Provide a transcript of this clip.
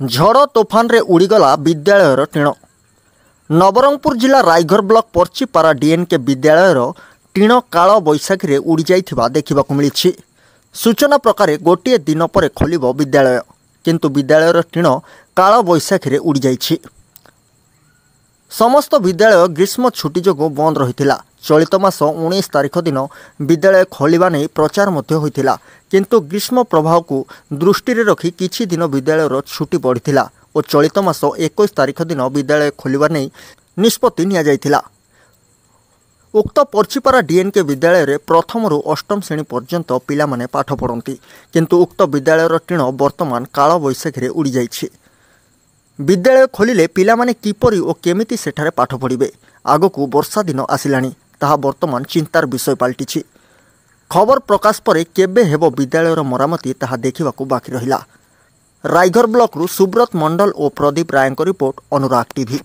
ଝଡ଼ ତୋଫାନରେ ଉଡ଼ିଗଲା ବିଦ୍ୟାଳୟର ଟିଣ। ନବରଙ୍ଗପୁର ଜିଲ୍ଲା ରାଇଘର ବ୍ଲକ ପର୍ଚିପାରା ଡିଏନ୍କେ ବିଦ୍ୟାଳୟର ଟିଣ କାଳ ବୈଶାଖୀରେ ଉଡ଼ିଯାଇଥିବା ଦେଖିବାକୁ ମିଳିଛି। ସୂଚନା ପ୍ରକାରେ ଗୋଟିଏ ଦିନ ପରେ ଖୋଲିବ ବିଦ୍ୟାଳୟ, କିନ୍ତୁ ବିଦ୍ୟାଳୟର ଟିଣ କାଳ ବୈଶାଖୀରେ ଉଡ଼ିଯାଇଛି। ସମସ୍ତ ବିଦ୍ୟାଳୟ ଗ୍ରୀଷ୍ମ ଛୁଟି ଯୋଗୁଁ ବନ୍ଦ ରହିଥିଲା। ଚଳିତ ମାସ 19 ତାରିଖ ଦିନ ବିଦ୍ୟାଳୟ ଖୋଲିବା ନେଇ ପ୍ରଚାର ମଧ୍ୟ ହୋଇଥିଲା, କିନ୍ତୁ ଗ୍ରୀଷ୍ମ ପ୍ରବାହକୁ ଦୃଷ୍ଟିରେ ରଖି କିଛି ଦିନ ବିଦ୍ୟାଳୟର ଛୁଟି ବଢ଼ିଥିଲା ଓ ଚଳିତ ମାସ 21 ତାରିଖ ଦିନ ବିଦ୍ୟାଳୟ ଖୋଲିବା ନେଇ ନିଷ୍ପତ୍ତି ନିଆଯାଇଥିଲା। ଉକ୍ତ ପର୍ଚିପାରା ଡିଏନ୍କେ ବିଦ୍ୟାଳୟରେ ପ୍ରଥମରୁ ଅଷ୍ଟମ ଶ୍ରେଣୀ ପର୍ଯ୍ୟନ୍ତ ପିଲାମାନେ ପାଠ ପଢ଼ନ୍ତି, କିନ୍ତୁ ଉକ୍ତ ବିଦ୍ୟାଳୟର ଟିଣ ବର୍ତ୍ତମାନ କାଳବୈଶାଖୀରେ ଉଡ଼ିଯାଇଛି। ବିଦ୍ୟାଳୟ ଖୋଲିଲେ ପିଲାମାନେ କିପରି ଓ କେମିତି ସେଠାରେ ପାଠ ପଢ଼ିବେ? ଆଗକୁ ବର୍ଷା ଦିନ ଆସିଲାଣି, ତାହା ବର୍ତ୍ତମାନ ଚିନ୍ତାର ବିଷୟ ପାଲଟିଛି। ଖବର ପ୍ରକାଶ ପରେ କେବେ ହେବ ବିଦ୍ୟାଳୟର ମରାମତି, ତାହା ଦେଖିବାକୁ ବାକି ରହିଲା। ରାଇଘର ବ୍ଲକରୁ ସୁବ୍ରତ ମଣ୍ଡଲ ଓ ପ୍ରଦୀପ ରାୟଙ୍କ ରିପୋର୍ଟ, ଅନୁରାଗ ଟିଭି।